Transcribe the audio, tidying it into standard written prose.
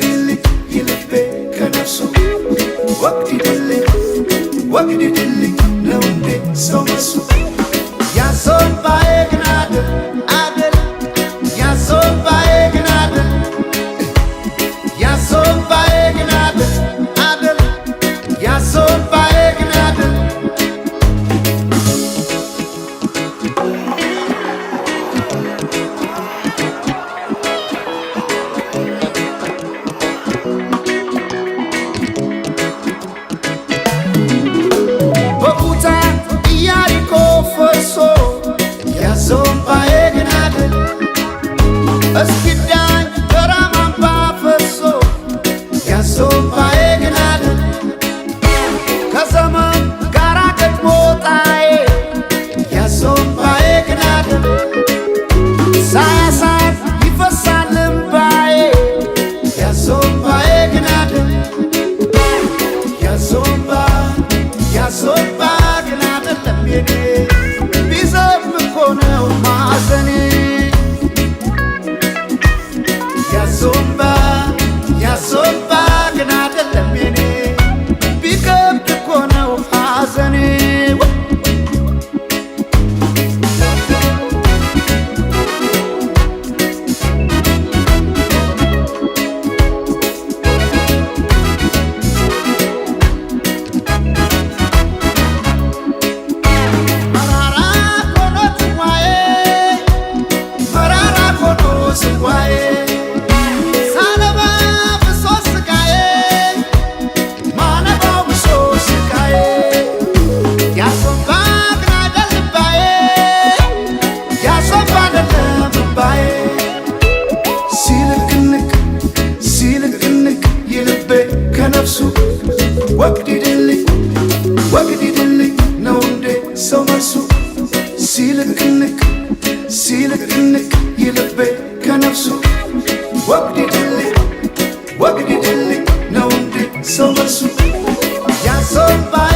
ሲልክ የልቤ ከነፍሱ ወግዲድልኝ ወግዲድልኝ ነው እንዴ ሰው መልሱ? ያዞ እምባዬ ግን አደል አደል፣ ያዞ እምባዬ ግን አደል፣ ያዞ እምባዬ ግን አደል አደል፣ ያዞ እምባዬ ግን አደል። በኩታ ኢያሪኮ ፈርሶ፣ ያዞ እምባዬ ግን አደል፣ እስኪዳኝ በራማ አምባ ፈሶ፣ ያዞ እምባዬ ግን አደል። ከዘመን ጋራ ገጥሞ ጣዬ፣ ያዞ እምባዬ ግን አደል፣ ሳያሳር ይፈሳል እምባዬ፣ ያዞ እምባዬ ግን አደል። ያዞ እምባ፣ ያዞ እምባ ግን አደለም የኔ፣ ቢዘም እኮ ነው ማዘኔ። ያዞ እምባ፣ ያዞ እምባ ግን አደለም የኔ፣ ቢከብድ እኮ ነው ሐዘኔ። መራራ ኮኖ ጽዋዬ፣ መራራ ኮኖ ጽዋዬ፣ ሳነባ ብሶ ስቃዬ፣ ማነባው ብሶ ስቃዬ፣ ያዞ እምባ ግን አይደል እምባዬ፣ ያዞ እምባ አይደለም እምባዬ። ሲልክንክ ሲልክንክ የልቤ ከነፍሱ ወግዲድልኝ ወግዲድልኝ ነው እንዴ ሰው መልሱ? ሲልክንክ ሲልክንክ የልቤ ከነፍሱ ወግዲድልኝ ወግዲድልኝ ነው እንዴ ሰው መልሱ? ያዞ እምባዬ